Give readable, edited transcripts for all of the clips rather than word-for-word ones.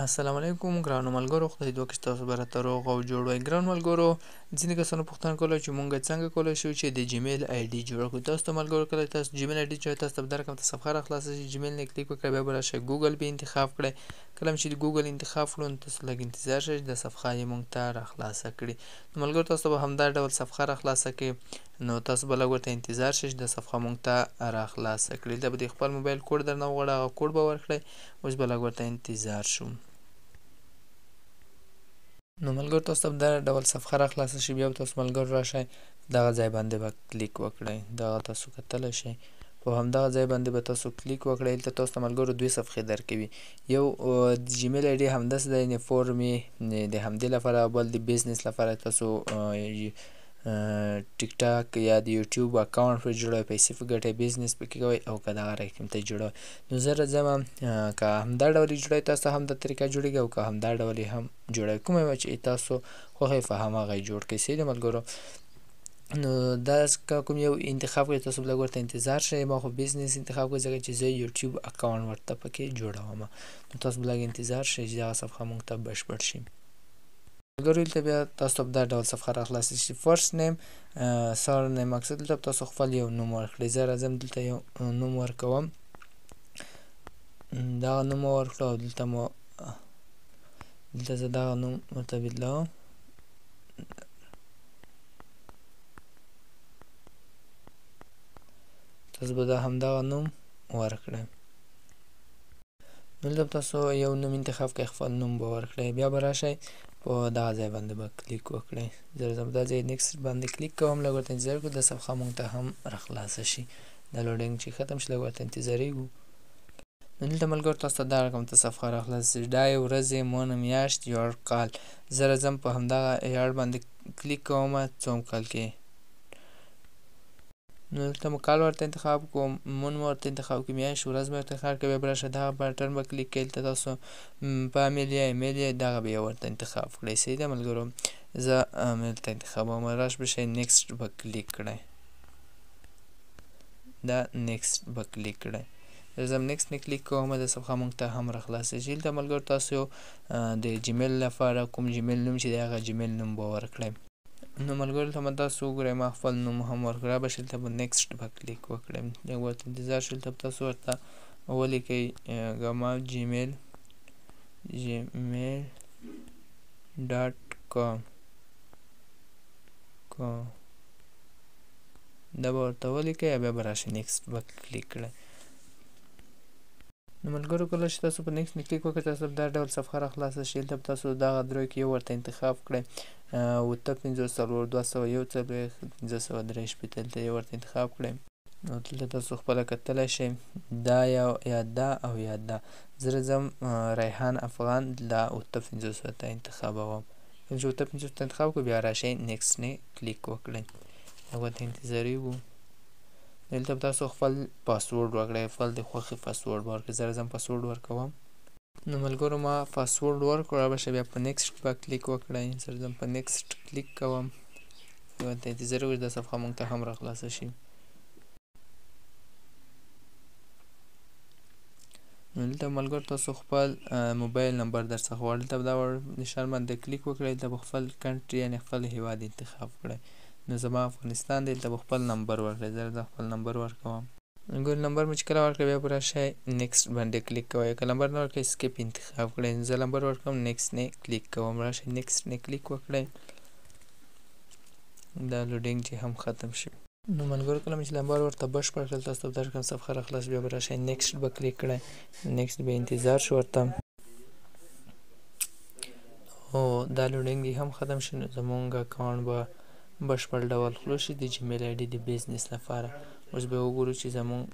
السلام علیکم ګرانو ملګرو، خدای دې وکړي چې تاسو به راته روغ او جوړ وئ. ګران ملګرو، ځینې کسانو پوښتنه کوله چې مونږ څنګه کولی شو چې د جیمیل آی ډي جوړه کړو. تاسو ته ملګرو، کله تاسو جیمیل آی ډي جوړه، تاسو ته به دا رقم ته صفحه راخلاصه شي. جیمیل نه کلیک وکړئ، بیا به راشئ ګوګل به انتخاب کړئ. کله چې د ګوګل انتخاب کړو، نو تاسو لږ انتظار شئ چې دا صفحه یې مونږ ته راخلاصه کړي. نو ملګرو، تاسو به همدا ډول صفحه راخلاصه کړي، نو تاسو به لږ ورته انتظار شئ چې دا صفحه مونږ ته راخلاصه کړي. دلته به د خپل موبایل کوډ درنه وغواړي، هغه کوډ به ورکړئ. اوس به لږ ورته انتظار شو. نو ملګرو، تاسو ته به دا ډول صفحه راخلاصه شي. بیا به تاسو ملګرو راشئ، دغه ځای باندې به کلیک وکړئ. دغه تاسو کتلی شئ، په همدغه ځای باندې به تاسو کلیک وکړئ. دلته تاسو ته ملګرو دوې صفحې درکوي، یو د جیمیل آی ډي همداسې دی، یعنې فور می د همدې لپاره، بل د بزنس لپاره. تاسو ټیک ټاک یا د یوټیوب اکاونټ پرې جوړوئ، پیسې په ګټئ، بزنس پکې کوئ، او که دغه رقم ته جوړوئ. نو زه راځم، که همدا ډول یې جوړوئ، تاسو هم دا طریقه جوړېږي، او که همدا ډول یې هم جوړوئ، کومه یوه چې تاسو خوښه په هماغه یې جوړ کړئ. صحیح ده ملګرو؟ نو دا که کوم یو انتخاب کړئ، تاسو به لږ ورته انتظار شئ. ما خو بزنس انتخاب کړی، ځکه چې زه یوټیوب اکاونټ ورته پکې جوړوم. نو تاسو به لږ انتظار شئ چې دغه صفحه مونږ ته بشپړ شي. ملګرو، دلته بیا تاسو ته دا ډول صفحه راخلاصه شي. فرست نیم، سر نیم، مقصد دلته تاسو خپل یو نوم ورکړئ. زه راځم دلته یو نوم ورکوم، دغه نوم ورکړو، او دلته مو دلته زه دغه نوم ورته بدلوم. تاسو به دا همدغه نوم ورکړئ. دلته تاسو یو نوم انتخاب کړئ، خپل نوم به ورکړئ. بیا به راشئ په دغه ځای باندې به کلیک وکړئ. زه راځم دا ځای نیکسټ باندې کلیک کوم، لږ ورته انتظار کوو دا صفحه مونږ ته هم راخلاصه شي. دا لوډینګ چې ختم شي، لږ ورته انتظارېږو. نو دلته ملګرو تاسو ته دا رقم ته صفحه راخلاصه شي. دا یې ورځې، مون، میاشت، یوړ، کال. زه راځم په همدغه یاړ باندې کلیک کوم، څوم کال کې. نو دلته مو کال ورته انتخاب کوم، مون مو ورته انتخاب کړو، میاشت، ورځ مو ورته انتخاب کړو. بیا به راشه دغه بټن به کلیک کړئ. دلته تاسو فامیل یا ایمیل یا دغه به یې ورته انتخاب کړئ. صحیح ده ملګرو؟ زه میل ته انتخابوم. راش به شئ نیکسټ به کلیک کړئ، دا نیکسټ به کلیک کړئ. زه هم نیکسټ نه کلیک کوم، دا صفحه مونږ ته هم راخلاصه شي. دلته ملګرو تاسو د جیمیل لپاره کوم جیمیل نوم چې دی، هغه جیمیل نوم به ورکړئ. نو ملګرو ته به تاسو وګورئ، ما خپل نوم هم ورکړی. به شئ دلته به نیکسټ به کلیک وکړئ، لږ ورته انتظار شئ. دلته به تاسو ورته ولیکئ ګما جیمیل ډاټ کام، دا به ورته ولیکئ، بیا به راشئ نیکسټ به کلیک کړئ. نو ملګرو، کله چې تاسو په نیکسټ نه کلیک وکړئ، تاسو دا ډول صفحه راخلاصه شي. دلته به تاسو دغه درو کې یو ورته انتخاب کړئ، 58، 4، 241، 563، دلته یو ورته انتخاب کړئ. نو دلته تاسو خپله کتلی شئ، دا یو یا دا او یا دا. زه راځم ریحان افغان دا 58 ورته انتخابوم. کله چې 58 ورته انتخاب کړو، بیا راشئ نیکسټ نه کلیک وکړئ، لږ ورته انتظارېږو. دلته به تاسو خپل پاسورډ ورکړئ، خپل د خوښې پاسورډ به ورکړئ. زه راځم پاسورډ ورکوم. نو ملګرو، ما پاسورډ ورکړو، را به شئ بیا په نیکسټ به کلیک وکړئ. زه راځم په نیکسټ کلیک کوم، ورته انتظار وکړئ دا صفحه مونږ ته هم راخلاصه شي. نو دلته ملګرو تاسو خپل موبایل نمبر در څخه غواړي. دلته به دا نشان باندې کلیک وکړئ. دلته به خپل کنټري یعنې خپل هیواد انتخاب کړئ. نو زما افغانستان دی، دلته به خپل نمبر ورکړئ. زه راځم خپل نمبر ورکوم. ګور نمبر مو چې کله ورکړئ، بیا به راشئ نیکسټ باندې کلیک کوئ. که نمبر نه ورکړئ، سکیپ انتخاب کړئ. زه نمبر ورکوم، نیکسټ نه کلیک کوم. راشئ نیکسټ نه کلیک وکړئ، دا لوډینګ چې هم ختم شي. نو ملګرو، کله مې چې نمبر ورته بشپړ کړل، تاسو ته به دا رقم صفحه راخلاص. بیا به راشئ نیکسټ به کلیک کړئ، نیکسټ به انتظار شو ورته. او دا لوډینګ دې هم ختم شي، نو زمونږ اکاونټ به بشپړ ډول خلاص شي د جیمیل آی ډي د بزنس لپاره. اوس به وګورو چې زمونږ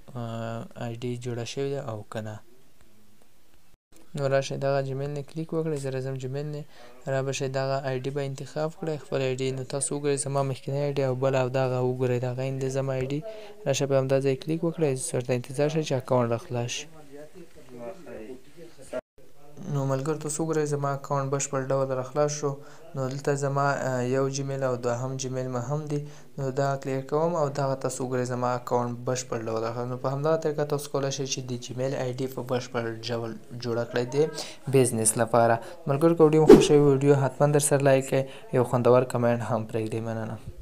آی ډي جوړه شوې ده او که نه. نو راشئ دغه جیمیل نه کلیک وکړئ. زه راځم جیمیل نه، را به شئ دغه آی ډي به انتخاب کړئ، خپل آی ډي. نو تاسو وګورئ زما مخکینی آی ډي او بله او دغه وګورئ، دغه دی زما آی ډي. راشئ په همدا ځای کلیک وکړئ، ورته انتظار شئ چې اکاونټ راخلاص شي. نو ملګرو تاسو وګورئ، زما اکاونټ بشپړ ډول راخلاص شو. نو دلته زما یو جیمیل او دوهم جیمیل مې هم دي، نو دا کلیر کوم او دغه تاسو وګورئ، زما اکاونټ بشپړ ډول راخلاص. نو په همدغه طریقه تاسو کولی شئ چې د جیمیل آی ډي په بشپړ ډول جوړه کړئ د بزنس لپاره. ملګرو، که ویډیو مو خوښه وي، ویډیو حتما در سره لایک کړئ، یو خوندور کمنټ هم پرېږدئ. مننه.